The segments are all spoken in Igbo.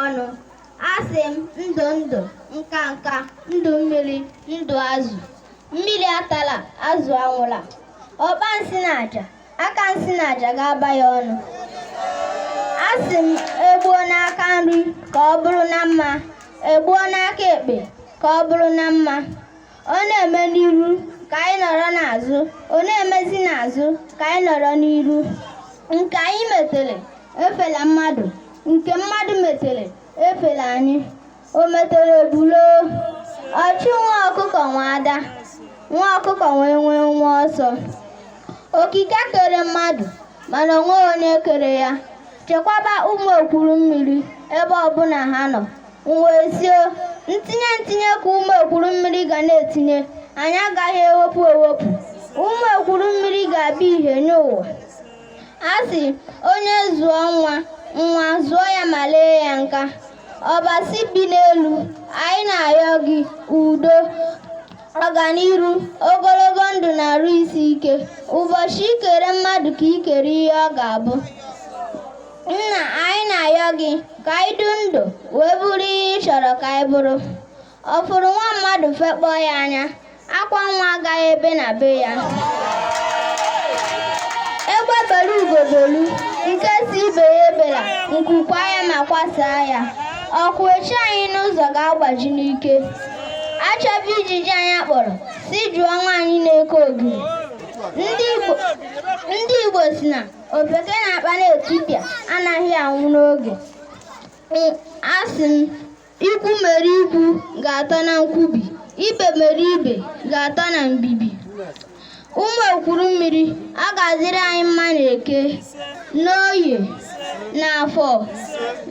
ọnụ. Asị m ndụ ndụ, nka nka, ndụ mmiri, ndụ azụ. Mmiri atala, azụ anwụla. Ọkpa nsị na aja, aka nsị na aja ga-aba ya ọnụ. Asị m egbuo n'aka nri ka ọ bụrụ na mma, egbuo n'aka ekpe ka ọ bụrụ na mma. Ọ na-eme n'iru ka anyị nọrọ n'azụ, ọ na-emezi n'azụ ka anyị nọrọ n'iru. Nke anyị metere efela mmadụ, nke mmadụ metere efela anyị. O metere bulo. Ọchụ nwa ọkụkọ nwe ada, nwa ọkụkọ wee nwee nwa ọsọ. Okike kere mmadụ mana o nweghị onye kere ya. Chekwaba ụmụ ekwuru mmiri ebe ọbụla ha nọ. M wee sio, ntinye ntinye ka ụmụ ekwuru mmiri ga na-etinye, anyị agaghị ewepụ ewepụ. Ụmụ ekwuru mmiri ga-abụ ihe nye ụwa. A sị onye zụọ nwa, nwa zụọ ya ma lee ya nka. Ọbasi bi n'elu, anyị na-ayọ gị udo, ọganiru, ogologo ndụ na arụ isi ike. Ụbọchị i kere mmadụ ka i kere ihe ọ ga-abụ. Nna, anyị na-ayọ gị ka anyị dị ndụ wee bụrụ ihe ị chọrọ ka anyị bụrụ. Ọ fụrụ nwa mmadụ fekpọọ ya anya, akwa nwa agaghị ebe na be ya. Egbe belu ugo belu, nke sị ibe ya ebela, nku kwaa ya ma kwasaa ya. Ọkụ echi anyị n'ụzọ ga-agbaji n'ike. Achọba ijiji anya kpọrọ, sị jụọ nwaanyị na-eke ogiri. Ndị Igbo sị na ofeke na-akpa na-etipịa anaghị anwụ n'oge. Asị m ikwu mere ikwu ga-atọ na nkwubi, ibe mere ibe ga-atọ na mbibi. Ụmụ ekwuru mmiri, ọ ga-adịrị anyị mma n'Eke, n'Oye, n'Afọ,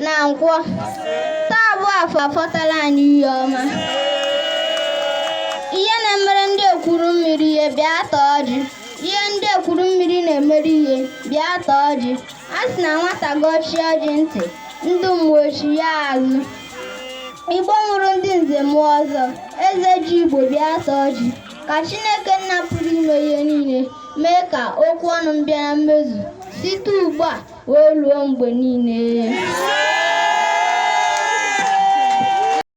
na Nkwọ. Taa bụ Afọ afọtala anyị ihe ọma. Ihe na-emere ndị ekwuru mmiri ihe bịa taa ọjị. Ihe ndị ekwuru mmiri na-emere ihe bịa taa ọjị. A sị na nwata gọchie ọjị ntị, ndị mmụọ echigha azụ. Igbo mụrụ ndị nze mụọ ọzọ, eze ji Igbo bịa taa ọjị. Ka Chineke nna pụrụ ime ihe niile mee ka okwu ọnụ m bịa na mmezu site ugbu a wee ruo mgbe niile.